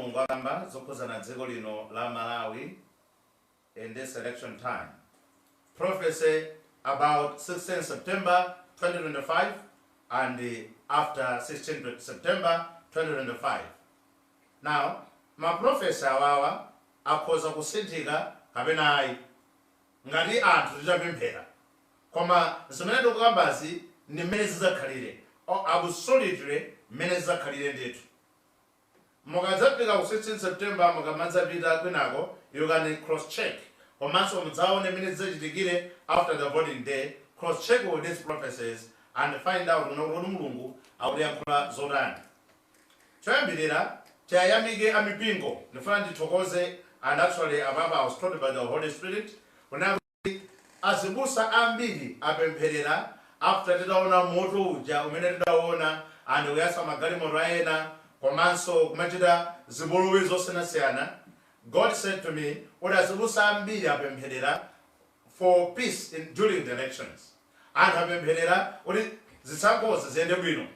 Mulungu akamba zokhuzana dziko lino la Malawi in this election time. Prophecy about 16 September 2025 and after 16 September 2025. Now, ma prophecy awawa akhoza kusinthika kapena ayi ngati anthu titapemphera, koma zimene tikukambazi ndi mmene zidzakhalire. Oh, absolutely mmene zidzakhalire ndithu. Mukadzafika ku 16 September, mukamadzapita kwinako, you can cross check, komanso mudzaone mmene zidzachitikire after the voting day. Cross check with these prophecies and find out kuna kuti Mulungu akutiyankhula zotani. Choyambirira, tiyayamike amipingo. Ndifuna ndithokoze, and actually ababa, I was told by the Holy Spirit kuna kuti azibusa ambiri apempherera after titaona moto uja umene tidaona and kuyatsa magalimoto aena komanso kumachita zipolowe zosiyanasiyana. God said to me kuti azibusa ambiri apempherera for peace during the elections. Anthu apempherera kuti zisankhozi ziyende bwino.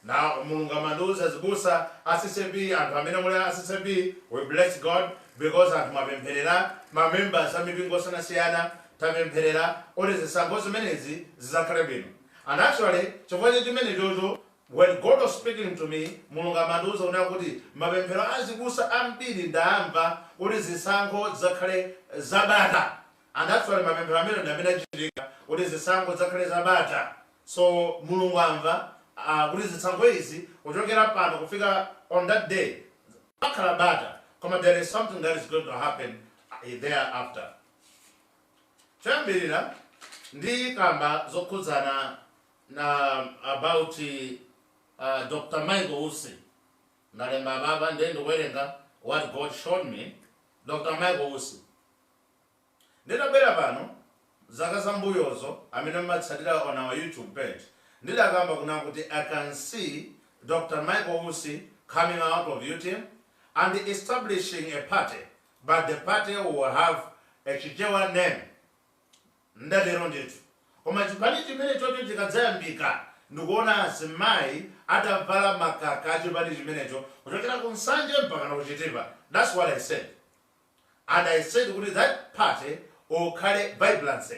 Na Mulungu amandiuza azibusa a CCAP, anthu amene muli a CCAP, we bless God because anthu mwapempherera, ma members a mipingo osiyanasiyana tapempherera kuti zisankho zimenezi zizakhale bwino. And actually, chifukwa cha chimene chocho, when God was speaking to me, Mulungu amandiuza kunena kuti mapemphero a azibusa ambiri ndamva kuti zisankho zizakhale zabata. And actually, mapemphero amene ndi amene achitika kuti zisankho zizakhale zabata. So Mulungu amva kuti zisankho izi kuchokera pano kufika on that day pakhala bata, koma there is something that is going to happen thereafter. Choyambirira, ndi kamba zokhudzana na about Dr Michael Usi. Ndalemba baba, ndiye ndikuwerenga what God showed me. Dr Michael Usi, nditabwera pano zaka zambuyozo, amene mumatsatira on our YouTube page, ndidakamba kuna kuti I can see Dr Michael Usi coming out of UTM and establishing a party, but the party will have a Chichewa name. Ndatero ndithu. Koma chipani chimene chocho chikadzayambika, ndikuona azimayi atavala makaka a chipani chimenecho kuchokera ku Nsanje mpaka na kuChitipa. That's what I said, and I said kuti that party ukhale vibrancy.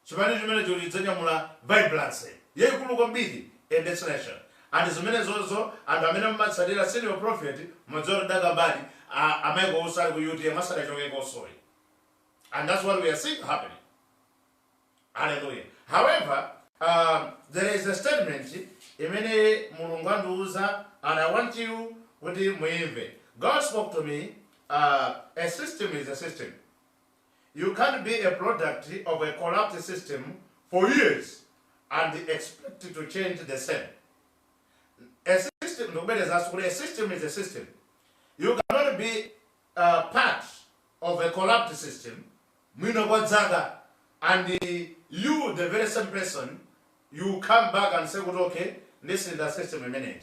Chipani chimenecho chidzanyamula vibrancy yayikulu kwambiri in this nation. And zimenezozo, anthu amene mumatsatira Senior Prophet mudziwa kuti dakambali a Michael Usi ali ku UTM asadachokekonsoyi, and that's what we are seeing happening. Hallelujah. However, there is a statement imene Mulungu andiuza and I want you kuti muimve. God spoke to me, a system is a system. You can't be a product of a corrupt system for years and expect to change the same. A system, ndikubwerezanso kuti a system is a system. You cannot be part of a corrupt system mwina kwa zaka and you, the very same person, you come back and say kuti, "Okay, this is the system imeneyi."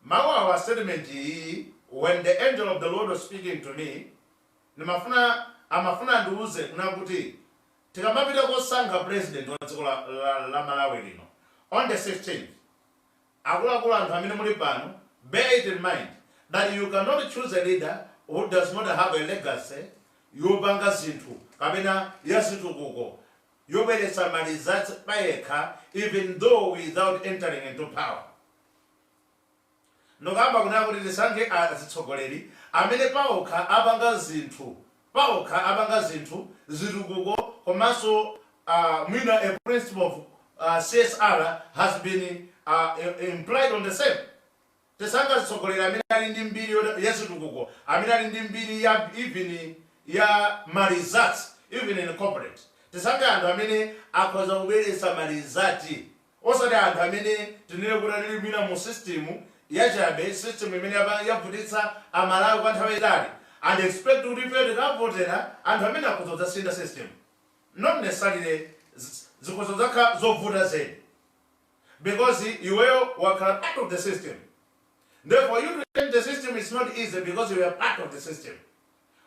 Mawu awa, statement iyi, when the angel of the Lord was speaking to me, ndimafuna, amafuna andiuze kuna kuti tikamapita kosankha president wa dziko la Malawi lino on the 16th, akuluakulu, anthu amene muli pano, bear it in mind that you cannot choose a leader who does not have a legacy yopanga zinthu kapena ya zitukuko yobweretsa ma results payekha, even though without entering into power. Ndikamba kunena kuti tisankhe atsogoleri amene paokha apanga zinthu, paokha apanga zinthu, zitukuko, komanso mwina a principle of CSR has been implied on the same. Tisankhe atsogoleri amene ali ndi mbiri ya zitukuko, amene ali ndi mbiri ya even ya ma results, even in corporate. Tisankhe anthu amene akhoza kubweretsa ma results, osati anthu amene tinene kuti ali mwina mu system yachabe, system imene yavutitsa Amalawi kwa nthawi yayitali, and expect kuti ife tikavotera anthu amene akhoza kudzasintha system. Not necessarily. Zikhoza kudzakhala zovuta zedi because iweyo wakhala part of the system. Therefore, you to change the system is not easy because you are part of the system.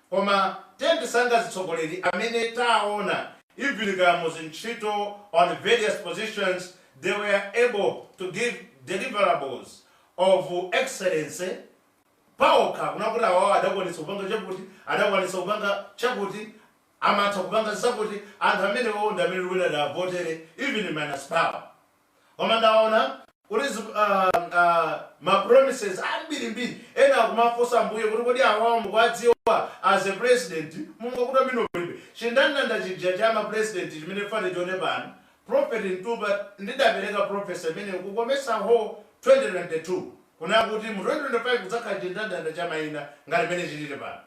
Koma tisankhe atsogoleri amene taona even kaya ntchito on various positions, they were able to give deliverables of excellence. Paokha kunakuti awawo adakwanitsa kupanga chakuti, adakwanitsa kupanga chakuti, amatha kupanga zakuti. Anthu amenewo ndi amene tikuyenera avotere, even minus power. Koma ndaona kuti ma promises ambirimbiri, ena akumafunsa Ambuye kuti, "Kodi awawo mukuwadziwa as a president?" Mulungu akuti amene ulibe chindandanda chija cha ma president chimene fane chione pano. Prophet Mtupa ndidapereka prophecy imene kukomesa ho 2022, kuna kuti mu 2025 kudzakhala chindandanda cha mayina ngati mene chilili pano.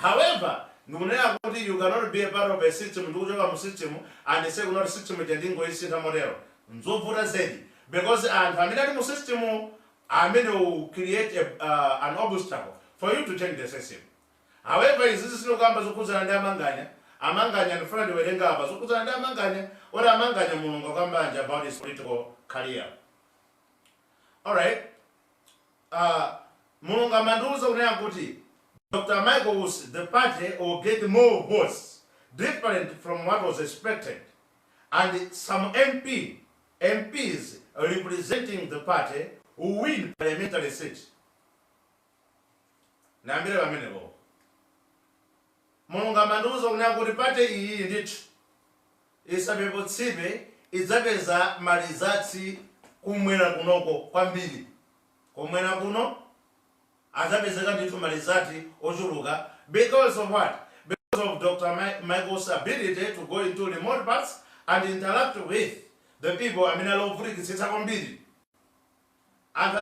However, ndikunena kuti you cannot be a part of a system ndikuchoka mu system and say kunoti system ija ndingoyisintha motero. Nzovuta zedi, because anthu amene ali mu system amene will create an obstacle for you to change the system. However, izi zisinokamba zokhudzana ndi Amanganya. Amanganya, ndifuna ndiwerenga apa zokhudzana ndi Amanganya oti Amanganya, Mulungu akambanja about his political career. Alright, Mulungu amandiuza kunena kuti Dr. Michael Usi, the party will get more votes different from what was expected, and some MPs representing the party will win parliamentary seat. Nambire pamenepo. Mulungu amandiuza kunena kuti party iyi ndithu isapeputsidwe, idzapeza ma results kumwera kunoko kwambiri. Kumwera kuno adzapezeka ndithu ma results ochuluka. Because of what? Because of Dr. Michael's ability to go into remote parts and interact with the people amene ali ovutikitsitsa kwambiri. Anthu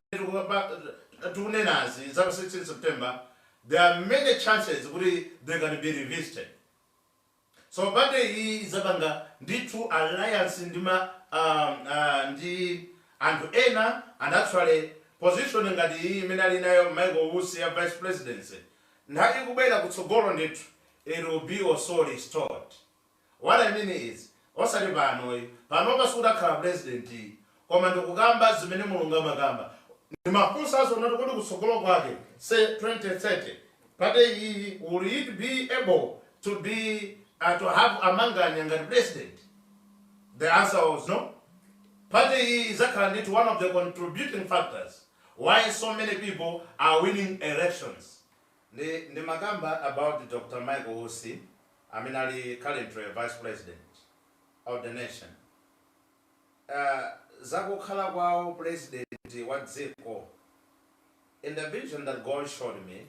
tikunenazi za 16 September, there are many chances kuti they can be revisited. So party iyi idzapanga ndithu alliance ndi ma ndi anthu ena, and actually position ngati iyi imene ali nayo Michael Usi ya vice presidency, nthawi ikubwera kutsogolo ndithu it will be also restored. What I mean is, osati pano, panopa sikutakhala president, koma ndikukamba zimene Mulungu amakamba. Ndimafunsanso nati, kodi kutsogolo kwake, say 2030, party iyi, will it be able to have Amanganya ngati president? The answer was no. Party iyi izakhala ndithu one of the contributing factors why so many people are winning elections. Ndi ndimakamba about Dr. Michael Usi amene ali currently vice president of the nation. Zakukhala kwawo president wa dziko, in the vision that God showed me,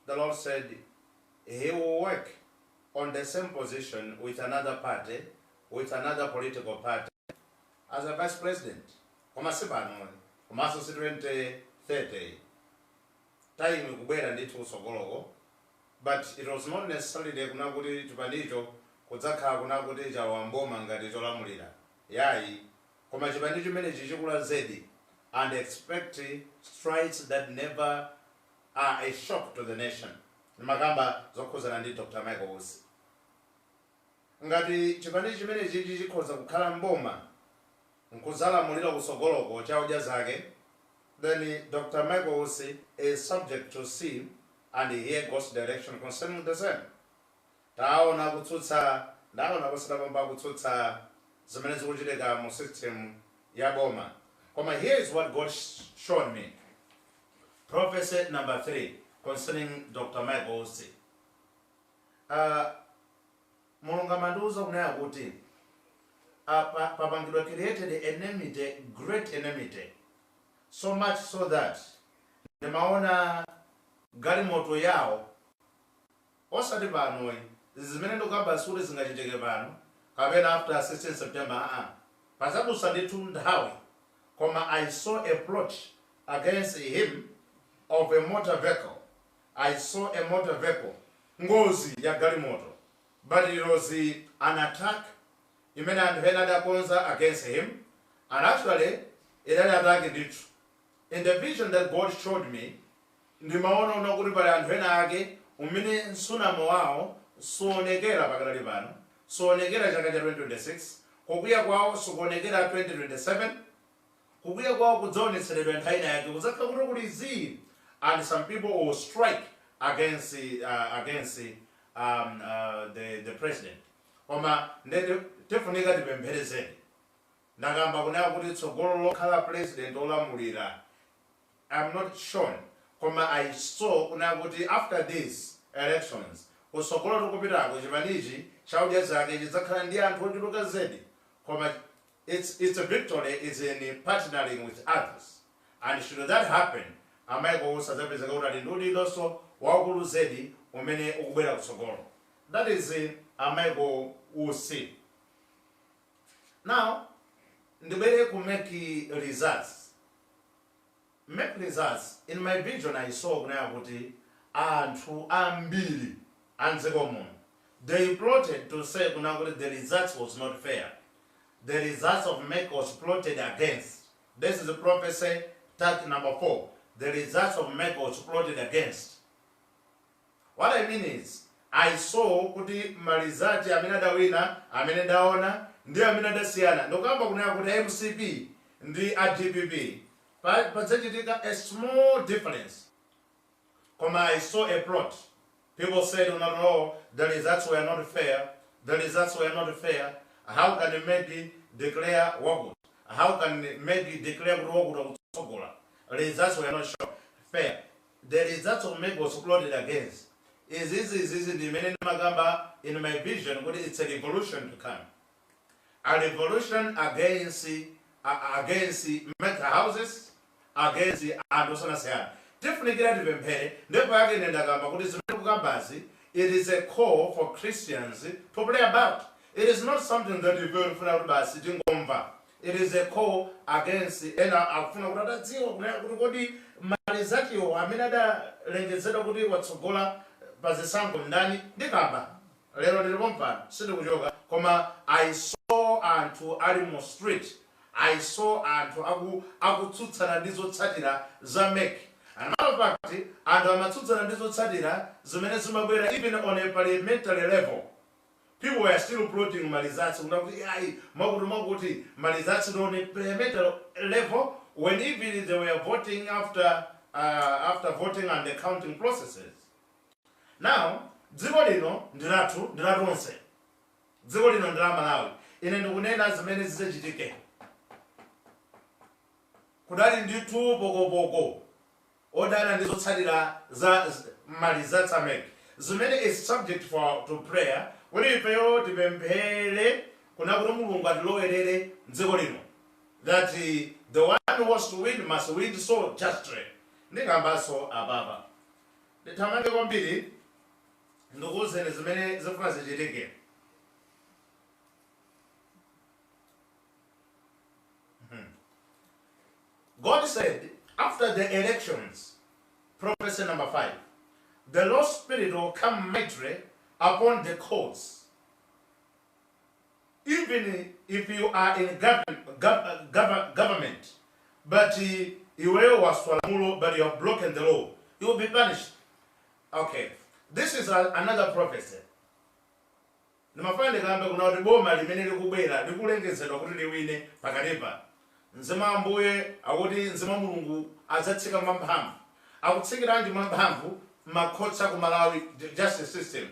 the Lord said he will work on the same position with another party, with another political party, as a vice president. Koma si pano, komanso si 2030. Time ikubwera ndithu kutsogoloko, but it was not necessarily kuna kuti chipanicho kudzakhala kuna kuti chawamboma ngati cholamulira, yayi. Koma chipani chimenechi chikula zedi and expect strides that never are a shock to the nation. Ndimakamba zokhuzana ndi Dr. Michael Usi. Ngati chipani chimenechi chikhoza kukhala mboma nkudzalamulira kutsogoloko chaudya zake, then Dr. Michael Usi is subject to see and hear God's direction concerning the same. Taona kutsutsa, ndaona kusina kutsutsa zimene zikuchitika mu system ya boma. Koma here is what God showed me, prophecy number 3 concerning Dr. Michael Usi. Mulungu amandiuza kunena kuti papangidwa created enmity, great enmity, so much so that ndimaona galimoto yawo. Osati panoyi, zimene ndikukamba sikuti zingachitike pano kapena after 16 September, aa, pazadusa ndithu nthawi. Koma I saw a plot against him of a motor vehicle. I saw a motor vehicle, ngozi ya galimoto, but it was an attack imene anthu ena adakonza against him, and actually idali attack ndithu. In the vision that God showed me, ndimaona una kuti pali anthu ena ake umene msunamo wawo suonekera pakatali pano, suonekera chaka cha 2026, kukwiya kwawo sikuonekera 2027. Kukwiya kwawo kudzaonetseredwa nthawi ina yake, kudzakhala kuti kuli zii, and some people will strike against the president. Koma ndete tifunika tipempherezeni. Ndakamba kunena kuti tsogolo lokhala president olamulira, I'm not shown, Koma I saw kuna kuti after these elections, kusogolo tikupitako, chipanichi cha Odya Zake chidzakhala ndi anthu ochuluka zedi. Koma its victory is in partnering with others, and should that happen, a Michael Usi adzapezeka kuti ali ndi udindonso waukulu zedi umene ukubwera kutsogolo. That is a Michael Usi. Now ndibwere ku MEC results. MEC results, in my vision I saw kunena kuti anthu ambiri a mdziko muno, they plotted to say kunena kuti the results was not fair, the results of MEC was plotted against. This is prophecy tag number 4: the results of MEC was plotted against. What I mean is, I saw kuti ma results amene adawina, amene ndaona ndi amene adasiyana, ndikuyamba kunena kuti MCP ndi a DPP padzachitika a small difference. Koma I saw a plot. People said, "No, no, the results were not fair, the results were not fair. How can MEC declare wakuti? How can MEC declare kuti wakuti akutsogola? Results were not sure fair. The results of MEC was plotted against." Izizi ndi imene ndimakamba in my vision kuti it's a revolution to come, a revolution against MEC houses, against anthu osiyanasiyana. Tifunikira tipemphere. Ndipo yake ine ndakamba kuti zimene kukambazi, it is a call for Christians to pray about. It is not something that ife tifuna kuti basi tingomva. It is a call against. Ena akufuna kuti adadziwa kunena kuti kodi ma resultswo amene adalengezedwa kuti watsogola pa zisankho ndani. Ndikamba lero ndilipo mpano, sindikuchoka. Koma I saw anthu ali mu street. I saw anthu akutsutsana ndi zotsatira za MEC. And matter of fact, anthu amatsutsana ndi zotsatira zimene zimabwera even on a parliamentary level. People were still plotting ma results kuna kuti ayi, mwakuti mwakuti, ma results on a parliamentary level, when even they were voting, after voting and the counting processes. Now dziko lino ndilathu, ndilatonse. Dziko lino ndi la Malawi. Ine ndikunena zimene zidzachitike. Kudali ndithu pokopoko odana ndi zotsatira za ma results a MEC, zimene is subject for to prayer, kuti ifeyo tipemphere kuna kuti Mulungu atilowerere mdziko lino, that the one who wants to win must win so justly. Ndikambanso apapa, ndithamange kwambiri, ndikuwuzeni zimene zifuna zichitike. God said after the elections, prophecy number 5, the Lord's Spirit will come mightily upon the courts. Even if you are in government, but iweyo waswa lamulo, but you have broken the law, you will be punished. Okay, this is another prophecy. Ndimafuna ndikambe kuna kuti boma limene likubwera, likulengezedwa kuti liwine pakatipa, Mzimu wa Ambuye akuti Mzimu wa Mulungu adzatsika mwamphamvu. Akutsikiranji mwamphamvu? Makhotsi ku Malawi, justice system.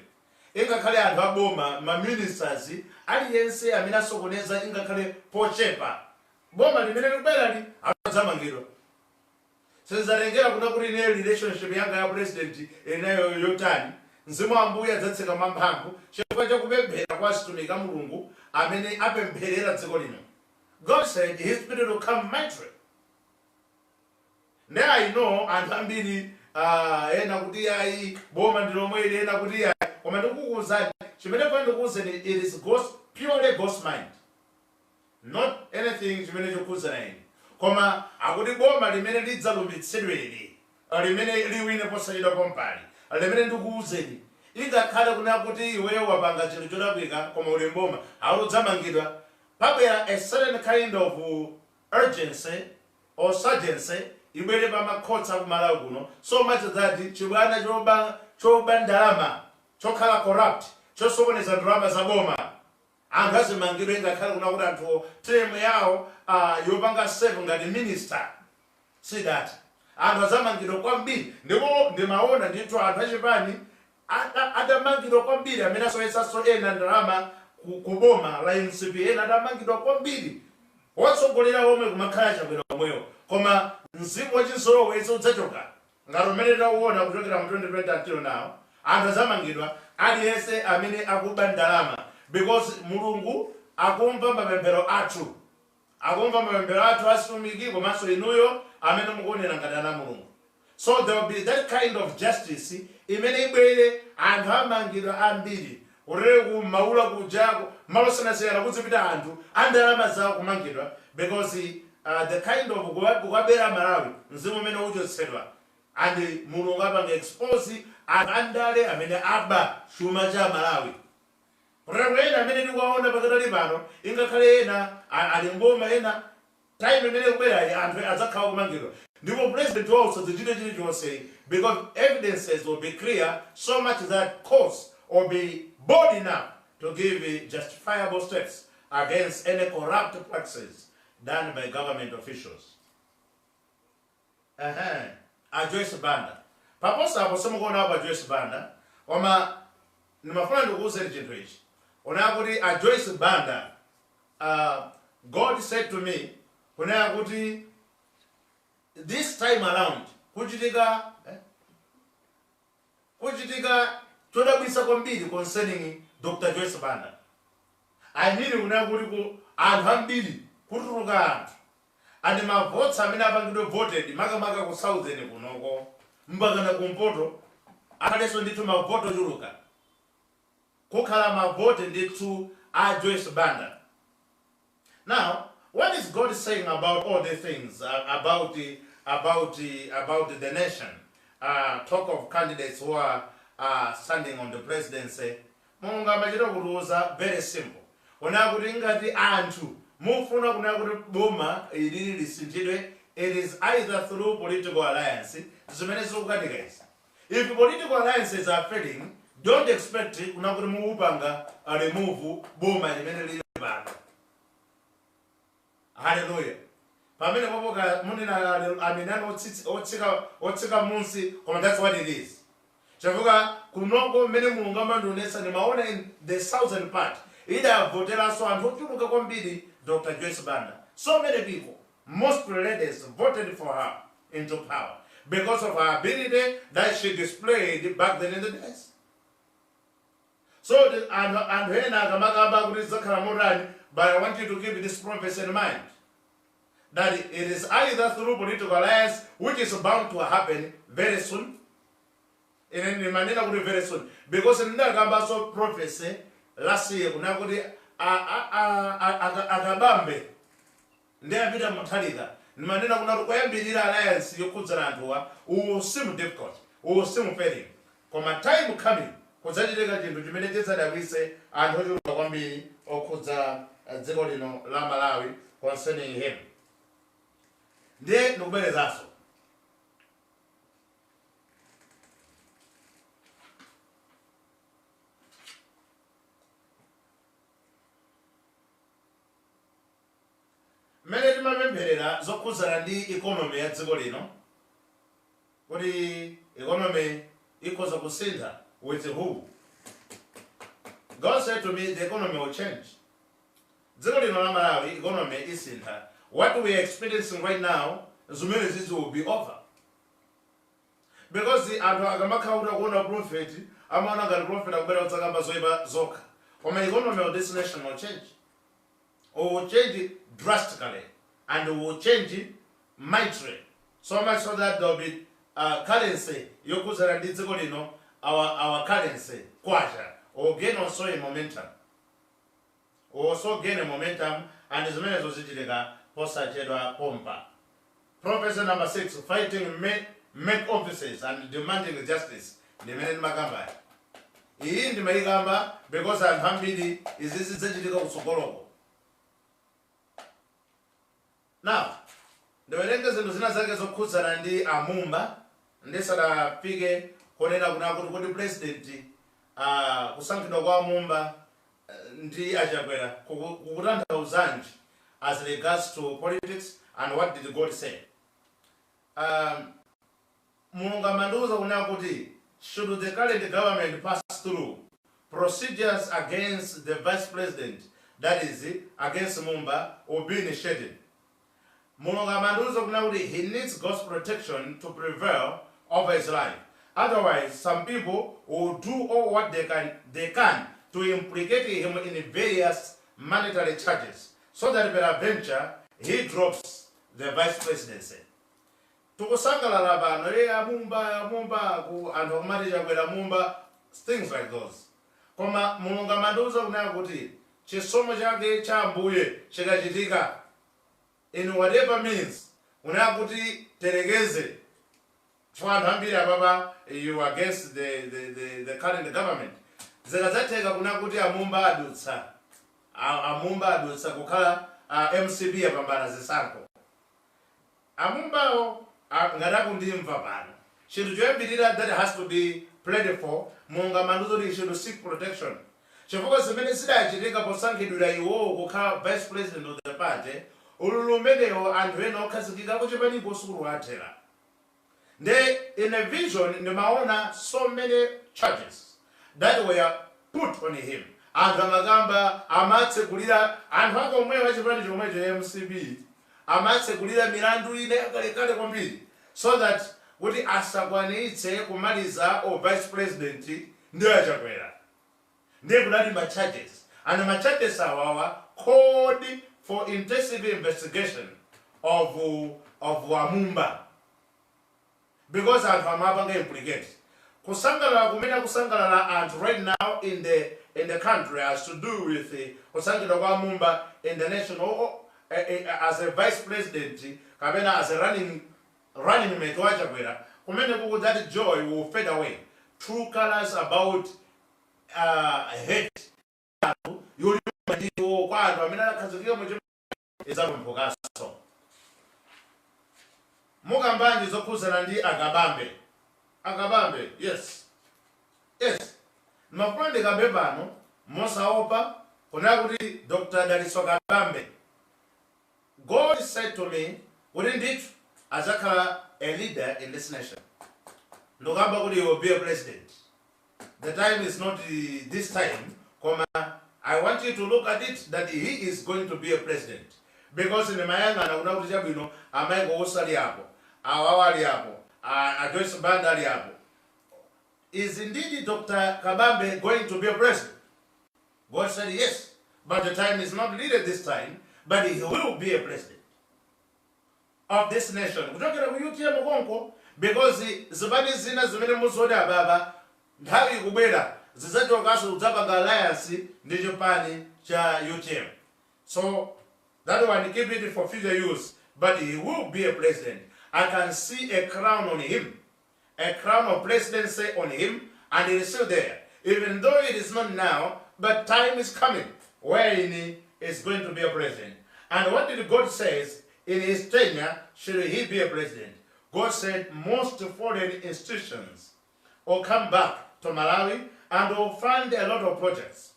Ingakhale anthu aboma, ma ministers, aliyense amene asokoneza ingakhale pochepa, boma limene likubwerali adzamangidwa. Sizatengera kuna kuti ine relationship yanga ya president inayo yotani. Mzimu wa Ambuye adzatsika mwamphamvu chifukwa chakupemphera kwa atumiki a Mulungu amene apempherera dziko lino. God said his Spirit will come mightily. Ne I know anthu ambiri, ena kuti ayi, boma ndi lomweli, ena kuti ayi, koma ndikukuwuzani chimene funa ndikuwuzeni, it is God's, purely God's mind, not anything chimene chokhudzana ine. Koma akuti boma limene lidzalumbiritsidweli, limene liwine posachedwa pompali, limene ndikuwuzeni, ingakhale kunena kuti iweyo wapanga chinthu cholakwika koma uli mboma, akudzamangidwa. Pabwera a certain kind of urgency or surgency ibwere pa makhotsi aku Malawi kuno, so much that chibwana choba ndalama, chokhala corrupt, chosokoneza ndalama za boma, anthu azimangidwe ingakhale kuna kuti anthu term yawo yopanga serve ngati minister sidati. Anthu azamangidwa kwambiri. Ndipo ndimaona ndithu anthu achipani atamangidwa kwambiri, amene asowetsanso ena ndalama ku boma la MCP. Ena atamangidwa kwambiri, wotsogolera omwe kumakhala Chakwera omweyo. Koma mzimu wachizolowezi udzachoka. Ngati umene tauona kuchokera mu 2020 until now, anthu azamangidwa, aliyense amene akuba ndalama, because Mulungu akumva mapemphero athu, akumva mapemphero athu atumiki komanso inuyo amene mukuonera ngati ana Mulungu. So there will be that kind of justice imene ibwere. Anthu amangidwa ambiri kutere ku Maula kujako, malo osiyanasiyana kuzipita anthu andalama zawo kumangidwa, because the kind of kukabera Malawi, mzimu umene uchotsedwa and Mulungu apanga expose anthu andale amene aba chuma cha Malawi. Kutero ena amene tikuwaona pakatali pano, ingakhale ena ali mboma, ena time imene ikubwerayi anthu adzakhala kumangidwa, ndipo president wawo sadzachite chilichonse because evidences will be clear so much that courts will be bold enough to give justifiable steps against any corrupt practices done by government officials. Ehe, a Joyce Banda paposa apo simukuonapo a Joyce Banda, koma ndimafuna ndikuwuzeni chinthu ichi, onaya kuti a Joyce Banda, God said to me kunena kuti this time around kuchitika, kuchitika chodabwitsa kwambiri concerning Dr. Joyce Banda. I mean, kunena kuti ku anthu ambiri kutuluka anthu and mavotes amene apangidwe voted, makamaka ku southern kunoko mpakana kumpoto, akhalenso ndithu mavote ochuluka, kukhala mavote ndithu a Joyce Banda. Now, what is God saying about all the things about the nation? Talk of candidates who are standing on the presidency. Mulungu amachita kutiuza very simple. Kunena kuti ngati anthu mufuna kunena kuti boma ilili lisinthidwe, it is either through political alliance, zimene zikukanika izi. If political alliances are failing, don't expect kuna kuti muupanga remove boma limene lili pano. Haleluya! Pamene popoka munena amene ani otsika munsi, koma that's what it is, chifukwa kunoko mmene Mulungu amandionetsa, ndimaona in the southern part idavoteranso anthu ochuluka kwambiri Dr. Joyce Banda. So many people, mostly ladies, voted for her into power because of her ability that she displayed back then in the days. So anthu ena akamakamba kuti zidzakhala motani, but I want you to keep this prophecy in mind, that it is either through political alliance, which is bound to happen very soon. Ine ndimanena kuti very soon because ndidakambanso prophecy last year kuna kuti akabambe ndi apita Mutharika, ndimanena kuna kuti koyambirira alliance yokhudzana anthuwa will seem difficult, will seem failing, koma time coming kudzachitika chinthu chimene chidzadabwitse anthu ochuluka kwambiri okhudza dziko lino la Malawi concerning him. Ndiye ndikubwerezanso, mmene timapempherera zokhudzana ndi economy ya dziko lino, kuti economy ikhoza kusintha with who, God said to me the economy will change. Dziko lino la Malawi economy isintha. What we are experiencing right now, zimene zizi will be over, because anthu akamakhala kuti akuona prophet, amaona ngati prophet akubwera kudzakamba zoyipa zokha, koma economy of this nation will change, will change drastically and will change mightily, so much so that there will be currency yokhudzana ndi dziko lino, our currency kwacha will gain also a momentum, will also gain a momentum, and zimenezo zichitika posachedwa pompa. Prophecy number 6, fighting MEC offices and demanding justice. Ndimene ndimakamba iyi, ndimayikamba because anthu ambiri izi zidzachitika kutsogoloko. Now ndiwerenge zinthu zina zake zokhudzana ndi amumba ndisadafike kunena kuna kuti kuti president, kusankhidwa kwa amumba ndi achakwera kukutanthauzanji as regards to politics, and what did God say? Mulungu amandiuza kunena kuti should the current government pass through, procedures against the vice president, that is against Mumba, will be initiated. Mulungu amandiuza kunena kuti he needs God's protection to prevail. over his life. Otherwise, some people will do all what they can to implicate him in various monetary charges, so that peradventure he drops the vice presidency. Tikusangalala pano, e amumba, amumba, ku anthu akumati Chakwera, Mumba, things like those. Koma Mulungu amandiuza kunena kuti chisomo chake cha Ambuye chikachitika in whatever means, kunena kuti terekeze, chifukwa anthu ambiri apapa, you against the current government. Zikadzatheka kunena kuti amumba adutsa, amumba adutsa kukhala MCP yapambana zisankho, amumbawo ngati akundimva pano, chinthu choyambirira that has to be prayed for, Mulungu amandiuza kuti should seek protection, chifukwa zimene zidachitika posankhidwira iwowo kukhala vice president of the party, ululu umenewo anthu ena okhazikika kuchipaniko sukulu athera. Nde in a vision ndimaona so many charges that were put on him. Anthu amakamba, amatsekulira anthu ake omwewo achipani chomwecho MCP, amatsekulira milandu ine yakalekale kwambiri so that kuti asakwanitse kumaliza o vice president ndi aChakwera. Ndiye kunali ma charges, and ma charges awawa called for intensive investigation of Wamumba, because anthu amapanga implicate. Kusangalala kumene kusangalala anthu right now in the country has to do with kusankhidwa kwa Mumba in the national as a vice president kapena as a running mate wa Chakwera, kumene kuku that joy will fade away. True colors about hate yolimba ndiwo kwa anthu amene anakhazikika mu izalumphukanso. Mukambanji zokhuzana ndi Akabambe? Akabambe, yes, mafuna ndikambe pano mosaopa kunena kuti Dr. Daliso Kabambe, God said to me kuti ndithu azakhala a leader in this nation. Ndikamba kuti he will be a president. The time is not this time, koma I want you to look at it that he is going to be a president, because ndimayang'ana kuna kuti chabwino, amaiko osali apo, awawa ali apo, a Joyce Banda ali apo. Is indeed Dr. Kabambe going to be a president? God said yes, but the time is not needed this time, but he will be a president of this nation kuchokera ku UTM konko, because zipani zina zimene muzoti ababa nthawi ikubwera zidzachokanso kudzapanga alliance ndi chipani cha UTM. So that one, keep it for future use, but he will be a president. I can see a crown on him, a crown of presidency on him, and it is still there, even though it is not now, but time is coming wherein he is going to be a president. And what did God says in his tenure should he be a president? God said most foreign institutions will come back to Malawi and will fund a lot of projects,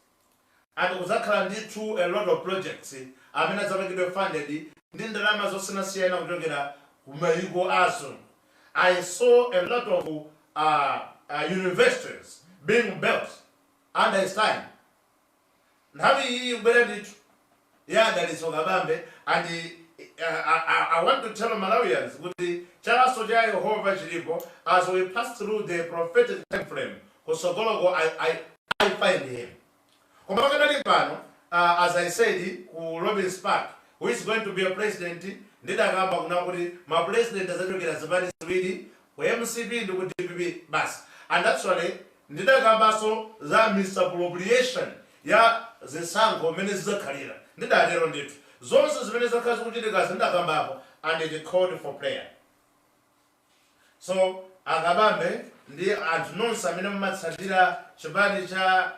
and kuzakhala ndithu a lot of projects amene adzapangidwe funded ndi ndalama zosiyanasiyana kuchokera kumayiko azungu. I saw a lot of universities being built under his time. Nthawi iyi ikubwera ndithu ya Dalitso Kabambe. And I want to tell Malawians kuti chalaso cha Yehova chilipo. As we pass through the prophetic time frame kusogoloko, I find him. Koma pakadali pano, as I said ku Robins Park, who is going to be a president, ndidakamba kuna kuti ma president azachokera zipani ziwiri, ku MCP ndi ku DPP basi. And actually ndidakambanso za misappropriation ya zisankho mmene zidzakhalira. Ndidatero ndithu, zonse zimene zakhala zikuchitika zindakambapo, and it called for prayer. So Akabambe ndi anthu nonse amene mumatsatira chipani cha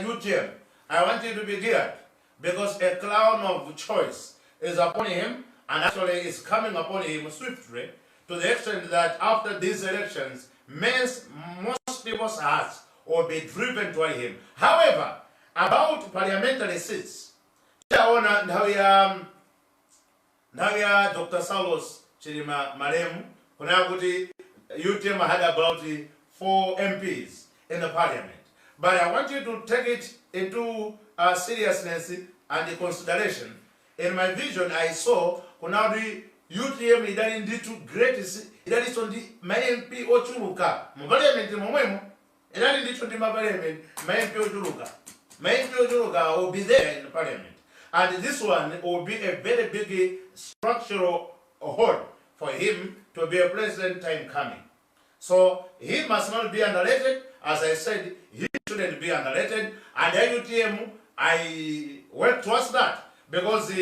UTM, I want you to be geared, because a crown of choice is upon him, and actually is coming upon him swiftly, to the extent that after these elections, most people's hearts will be driven toward him. However, about parliamentary seats, tiaona nthawi ya Dr. Saulos Chilima malemu, kunena kuti UTM had about four MPs in the parliament. But I want you to take it into seriousness and consideration. In my vision, I saw kuna kuti UTM idali ndithu great. Idalinso ndi ma MP ochuluka mu parliament momwemo. Idali ndithu ndi ma parliament, ma MP ochuluka. Ma MP ochuluka will be there in parliament, and this one will be a very big structural hold for him to be a president time coming. So he must not be underrated. As I said, he shouldn't be underrated. And UTM, I work towards that because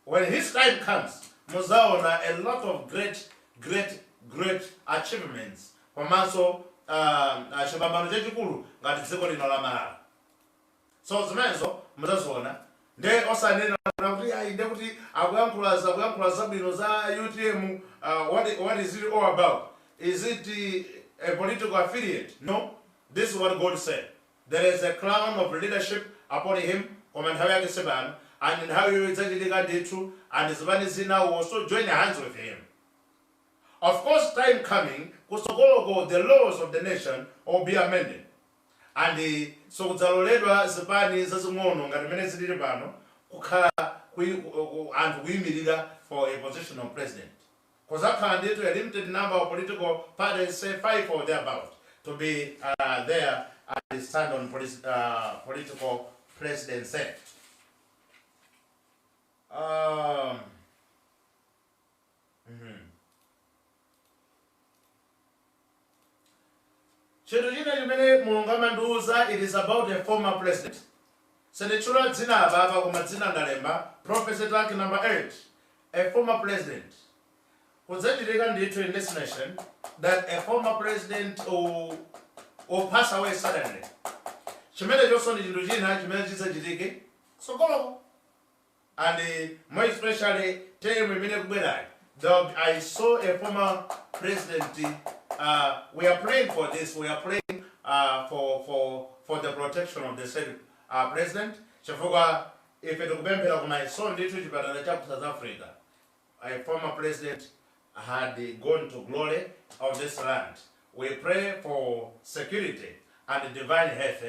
when his time comes, muzaona a lot of great, great, great achievements. Komanso chipambano chachikulu ngati dziko lino la Malawi. So zimenezo muzaziona. Nde osanena kuti ayi, nde kuti akuyankhula zabwino za UTM. What is it all about? Is it a political affiliate? No, this is what God said. There is a crown of leadership upon him, koma nthawi yake sipano, and nthawi iyo idzachitika ndithu, and zipani zina will also join hands with him. Of course, time coming kusogoloko, the laws of the nation will be amended and so kudzaloledwa zipani zazing'ono ngati mmene zilili pano kukhala anthu kuyimirira for a position of president. Kuzakhala ndithu a limited number of political parties, say five or thereabout, to be there and stand on political presidency. Chinthu china chimene Mulungu amandiuza, it is about a former president. Sinditchula dzina apapa, koma dzina ndalemba. Prophecy tag number 8, a former president. Kudzachitika ndithu in this nation that a former president will pass away suddenly. Chimene chonso ndi chinthu china chimene chidzachitike sogoloko, and more especially term imene kubwerayi. I saw a former president. We are praying for this. We are praying for the protection of the said president, chifukwa ife tikupemphera, koma I saw ndithu chipatala cha ku South Africa, a former president had gone to glory of this land. We pray for security and divine health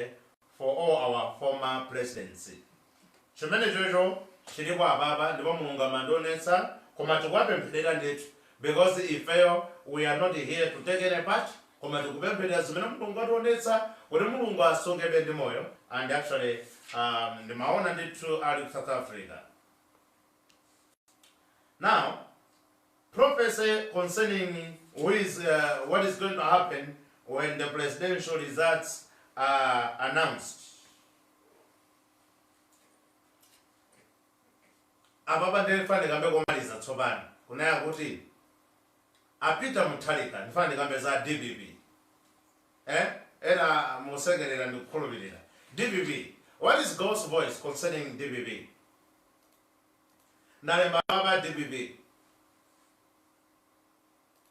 for all our former presidents. Chimene chocho chilipo apapa, ndipo Mulungu amandionetsa, koma tikuwapempherera ndithu, because ifeyo we are not here to take any part, koma tikupempherera zimene Mulungu ationetsa kuti Mulungu asungebe ndi moyo. And actually ndimaona ndithu ali ku South Africa. Now, prophecy concerning what is going to happen when the presidential results are announced. Apapa ndifane ndikambe komaliza tsopano kunena kuti a Peter Mutharika, ndifane ndikambe za DPP. Ena musekerera, ndikukhulupirira. DPP, what is God's voice concerning DPP? Ndalemba papa DPP,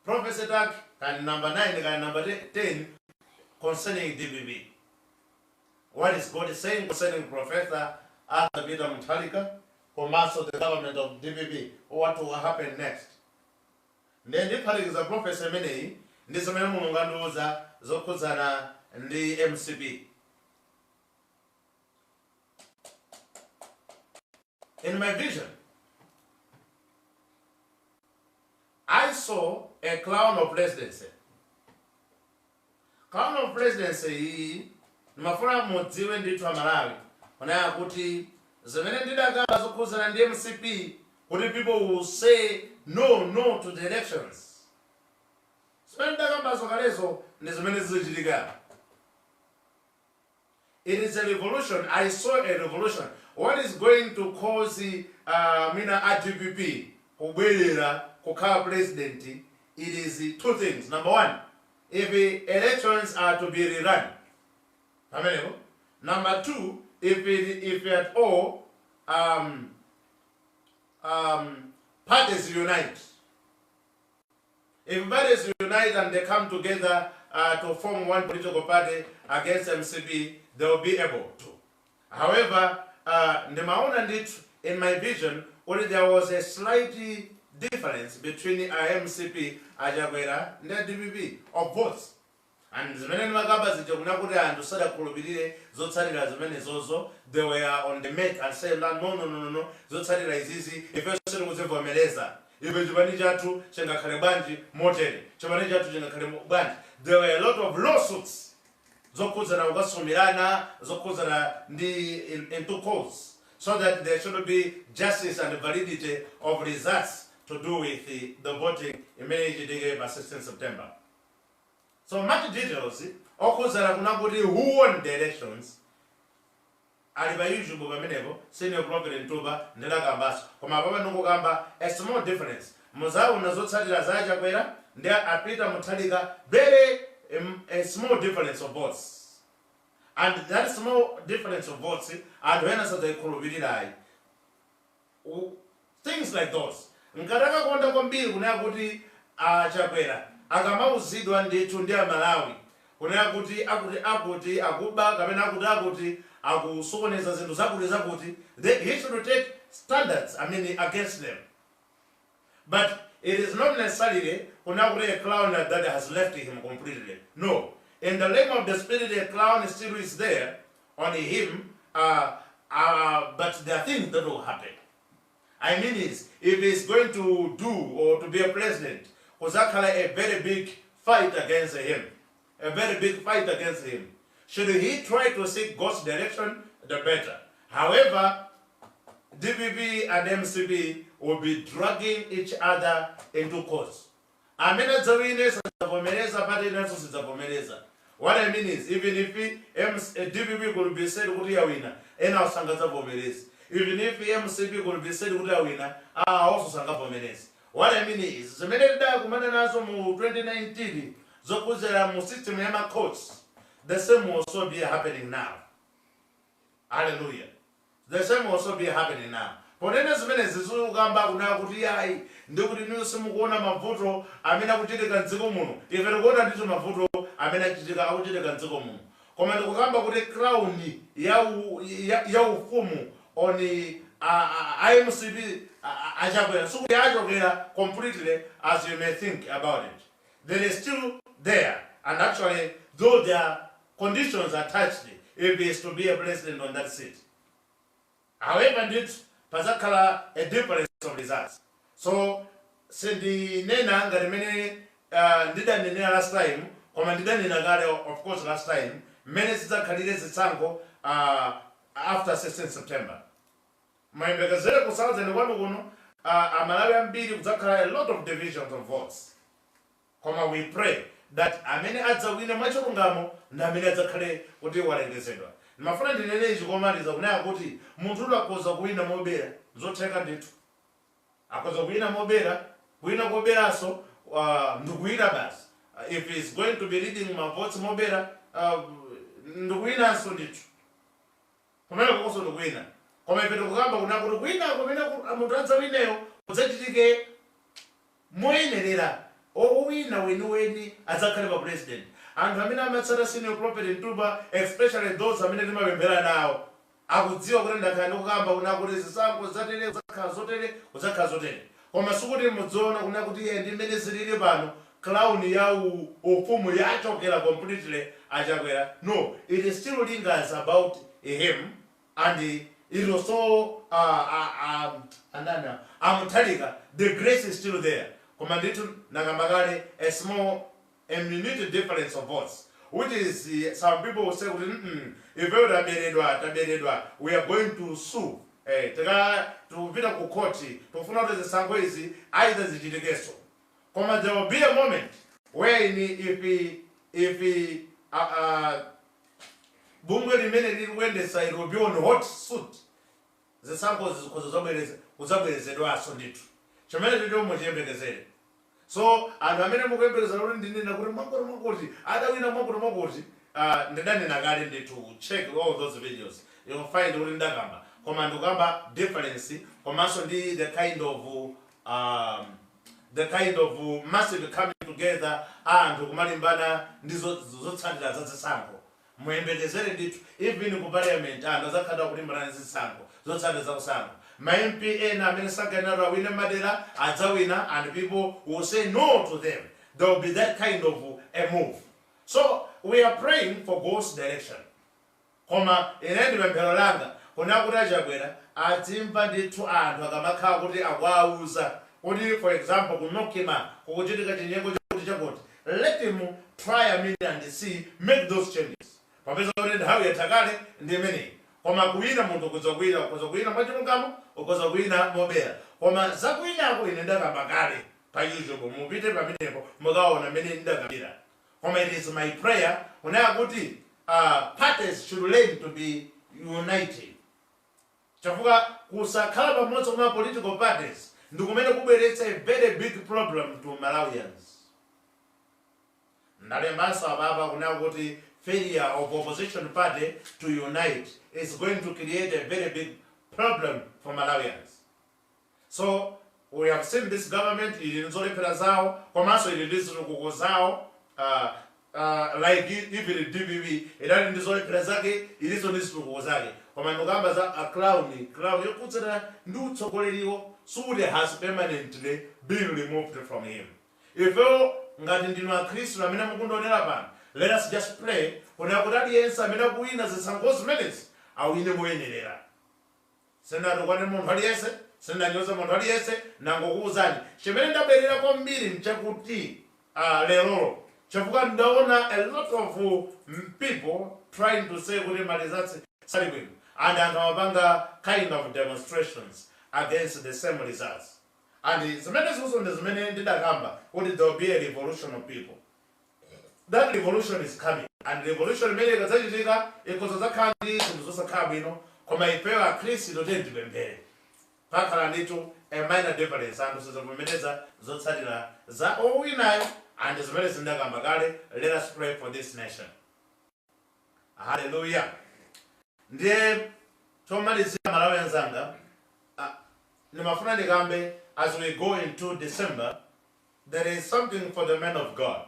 prophecy tag kani number 9 kani number 10, concerning DPP. What is God saying concerning Professor Arthur Peter Mutharika komanso the government of DPP? What will happen next? Ndiye ndiphatikiza prophecy imeneyi ndi zimene Mulungu andiuza zokhudzana ndi MCP. In my vision, I saw a crown of presidency. Crown of presidency iyi, ndimafuna mudziwe ndithu Amalawi kunena kuti zimene ndidakamba zokhudzana ndi MCP, kuti people will say no, no to the elections, zimene ndidakambazo kalezo ndi zimene zizichitika. It is a revolution. I saw a revolution. What is going to cause mina a DPP kubwerera kukhala president? It is two things. Number one, if the elections are to be rerun pamenepo. Number two, if at all parties unite. If parties unite and they come together to form one political party against MCP, they will be able to. However, ndimaona ndithu in my vision kuti there was a slight difference between MCP, Achakwera, ndi DPP of votes. And zimene ndimakamba zija kuna kuti anthu sadakhulupirire zotsatira zimene zozo. They were on the make and say, "No, no, no, no, no, zotsatira izizi ife sitikuzivomereza." Ife chipani chathu chingakhale bwanji motere? Chipani chathu chingakhale bwanji? There were a lot of lawsuits zokhudzana kukasumirana, zokhudzana ndi into courts, so that there should be justice and validity of results to do with the voting imene ichitike pa 16 September. So much details okhudzana kuna kuti who won the elections ali pa YouTube pamenepo, Senior Prophet Ntuba, ndidakambaso. Koma papa ndikukamba a small difference. Muzaona zotsatira za Chakwera ndi a Peter Mutharika, very a small difference of votes, and that small difference of votes anthu ena sadzayikhulupirirayi. Things like those, ngati akakonda kwambiri kunena kuti aChakwera akamauzidwa ndithu ndi Amalawi kunena kuti akuti akuti akuba kapena akuti akuti akusokoneza zinthu zakuti zakuti, he should take standards, I mean, against them. But it is not necessarily kunena kuti a crown that has left him completely. No, in the realm of the spirit, a crown still is there on him, but there are things that will happen. I mean is, if he's going to do or to be a president, kuzakhala a very big fight against him. A very big fight against him. Should he try to seek God's direction, the better. However, DPP and MCP will be dragging each other into court. Amene adzawine sadzavomereza, party inanso sidzavomereza. What I mean is, even if DPP could be said kuti yawina, ena sangadzavomereza. Even if MCP could be said kuti yawina, ah, also sangavomereza. What I mean is, zimene tidakumana nazo mu 2019 zokhudzera mu system ya ma courts, the same will also be happening now. Hallelujah. The same will also be happening now. Ponena zimene zizikukamba kunena kuti ayi, ndikuti inu simukuona mavuto amene akuchitika mdziko muno. Ife tikuona ndithu mavuto amene achitika, akuchitika mdziko muno, koma ndikukamba kuti crown ya ufumu on iMCP aChakwera sikuti achokera completely as you may think about it. There is still there, and actually, though there are conditions attached if he is to be a president on that seat. However, ndithu pazakhala a difference of results. So sindinena ngati mmene ndidanenera last time, koma ndidanena kale, of course, last time mmene zidzakhalire zisankho after 16 September. Mayembekezere ku southern kwanu kuno, Amalawi ambiri, kudzakhala a lot of divisions of votes, koma we pray that amene adzawine mwachilungamo ndi amene adzakhale kuti walengezedwa. Ndimafuna ndinene ichi komaliza, kunena kuti munthu akhoza kuwina mobera, zotheka ndithu. Akhoza kuwina mobera, kuwina koberanso ndikuwina basi. If he's going to be leading mavotes mobera, ndikuwinanso ndithu, kumene kokonso ndikuwina. Koma ife tikukamba kuna kuti kuwina kumene munthu adzawineyo kudzachitike moyenerera, owina weniweni adzakhale pa president. Anthu amene amatsata Senior Prophet Ntuba, especially those amene timapemphera nawo, akudziwa kuti ndakhala ndikukamba kuna kuti zisankho zatere kudzakhala zotere, kudzakhala zotere. Koma sikuti mudziona kuna kuti iye ndi mmene zilili pano, crown ya ufumu yachokera completely aChakwera. No, it is still lingers about him, and it also andana aMutharika, the grace is still there. Koma ndithu nakamba kale, a small, a minute difference of votes, which is some people will say kuti ifeyo taberedwa, taberedwa, we are going to sue, tika tikupita ku court, tikufuna kuti zisankho izi either zichitikenso. Koma there will be a moment wherein if bungwe limene lili kuyendetsa, it will be on hot suit, zisankho zikhoza kudzabwerezedwanso ndithu. Chimene chocho muchiyembekezere. So anthu amene mukuyembekezera kuti ndinena kuti mwakuti mwakuti adawina mwakuti mwakuti, ndidanena kale ndithu. Check all those videos, you'll find kuti ndakamba. Koma ndikukamba difference komanso ndi the kind of massive coming together, anthu kumalimbana ndi zotsatira za zisankho. Muyembekezere ndithu, even ku parliament anthu azakhala kulimbana ndi zisankho, zotsatira za kusankho. Ma MP ena amene sankanena awine madera adzawina, and people will say no to them. There will be that kind of a move. So we are praying for God's direction. Koma ine ndi pemphero langa kuna kuti aChakwera adzimva ndithu anthu akamakhala kuti akuwauza kuti Kuti, for example, ku NOCMA kukuchitika chinyengo chakuti chakuti, let him try a minute and see, make those changes. Popeza kuti nthawi yatha kale ndi imeneyi. Koma kuwina, munthu ukhoza kuwina, ukhoza kuwina mwachilungamo, ukhoza kuwina mobera. Koma zakuwinako ine ndakamba kale pa YouTube, mupite pamenepo mukaona mmene ndakambira. Koma it is my prayer kunena kuti parties should learn to be united, chifukwa kusakhala pamodzi kwa political parties ndi kumene kubweretsa a very big problem to Malawians. Ndalembanso apapa kunena kuti failure of opposition party to unite is going to create a very big problem for Malawians. So we have seen this government ili nzolephera zawo, komanso ili ndi zitukuko zawo. Like even DPP idali ndi zolephera zake, ilinso ndi zitukuko zake. Koma ndikamba za a crown yokhudzana ndi utsogoleriwo, suti has permanently been removed from him. Ifeyo ngati ndinu Akhristu amene mukundionera pano, let us just pray kunena kuti aliyense amene akuwina zisankho zimenezi awine moyenerera. Sindinatukwane munthu aliyense, sindinanyoze munthu aliyense, nangokuwuzani chimene ndabwerera kwambiri nchakuti lerolo, chifukwa ndaona a lot of people trying to say kuti ma results sali bwino, and anthu amapanga kind of demonstrations against the same results. And zimene zizo ndi zimene ndidakamba kuti there will be a revolution of people. That revolution is coming, and revolution imene ikadzachitika ikhoza zakhala ndi zinthu zosakhala bwino. Koma ifeyo Akhristu tiye tipemphere. Pakhala ndithu a minor difference, anthu sizavomereza zotsatira za owinayo, and zimene zindakamba kale. Let us pray for this nation. Haleluya! Ndiye chomalizira, Malawi anzanga, ndimafuna ndikambe, as we go into December, there is something for the men of God.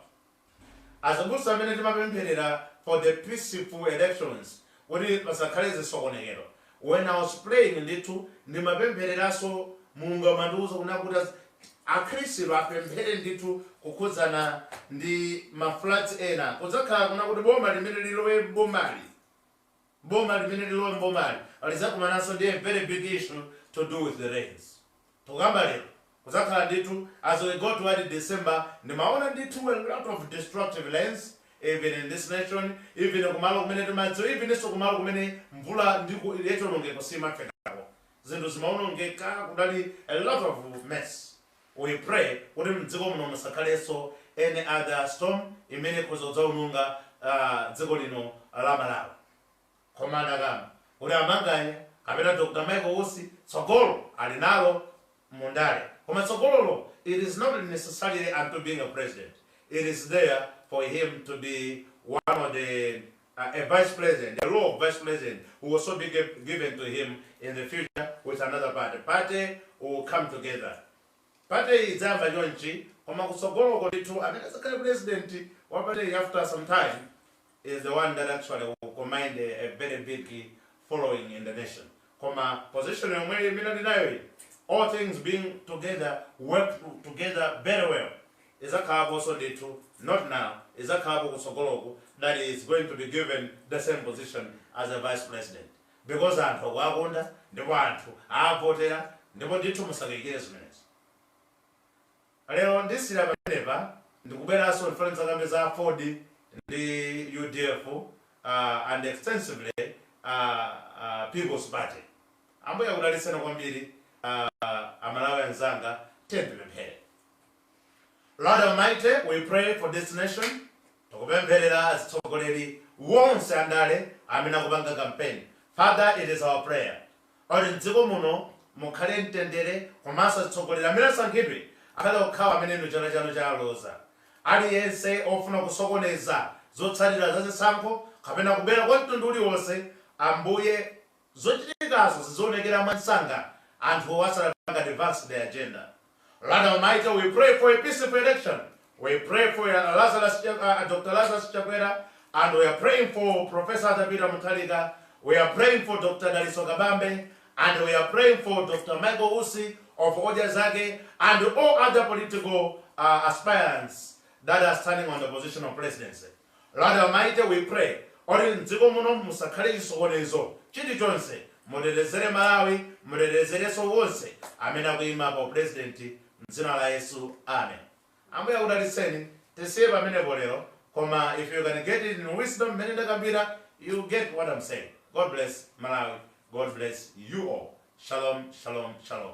Azibusa amene timapempherera for the peaceful elections, kuti pasakhale zisokonekero, when I was praying, ndithu ndimapemphereranso, Mulungu amandiwuza kuna kuti Akhristu apemphere ndithu kukhudzana ndi ma floods ena kudzakhala, kuna kuti boma limene lilowe bomali, boma limene lilowe mbomali lizakumananso ndi a very big issue to do with the rains. Tukamba lero kuzakhala ndithu, as we go toward December, ndimaona ndithu a lot of destructive rains, even in this nation, even kumalo kumene timadziwa, even inso kumalo kumene mvula ndi yachionongeko simafikako, zinthu zimaonongeka, kudali a lot of mess. We pray kuti mdziko muno musakhalenso any other storm imene ikhoza kudzaononga dziko lino la Malawi. Koma ndakamba kuti amanganya kapena Dr Michael Usi tsogolo ali nalo mundale, koma tsogololo, it is not necessarily unto being a president. It is there for him to be one of the a vice president. The role of vice president will also be given to him in the future with another party. Party will come together, party idzayamba chonchi, koma kutsogoloko ndithu amene azakhale president wa party after some time is the one that actually will command a very big following in the nation. Koma position yomwe imene ndinayo iyi, all things being together, work together very well, izakhalaponso ndithu, not now, izakhalapo kutsogoloku, that is going to be given the same position as a vice president, because anthu akuakonda ndipo anthu aavotera, ndipo ndithu musakayikire zimenezi. Lero ndisira pamenepa, ndikubweranso ndifuna ndidzakambe za AFORD ndi UDF and extensively People's Party. Ambuye akudalitseni kwambiri, Amalawi anzanga. Tipemphere. Lord Almighty, we pray for this nation. Tikupempherera atsogoleri wonse andale amene akupanga campaign. Father, it is our prayer oti mdziko muno mukhale mtendere, komanso atsogoleri amene asankhidwe akhale okhawo amene inu chala chanu chaloza. Aliyense ofuna kusokoneza zotsatira za zisankho kapena kubera kwa mtundu uliwonse, Ambuye, zochitikazo zizionekera mwansanga anthu asanapanga advance the agenda. Lord Almighty, we pray for a peaceful election. We pray for Dr. Lazarus Chakwera, and we are praying for Professor Peter Mutharika. We are praying for Dr. Dalitso Kabambe, and we are praying for Dr. Michael Usi of Odya Zake, and all other political aspirants that are standing on the position of presidency. Lord Almighty, we pray oti mdziko muno musakhale chisokonezo chilichonse. Mutetezere Malawi, mutetezerenso wonse amene akuyima pa president. Mdzina la Yesu, amen. Ambuye akudalitseni. Tisiye pamenepo lero, koma if you can get it in wisdom mmene ndakambira, you get what I'm saying. God bless Malawi. God bless you all. Shalom, shalom, shalom.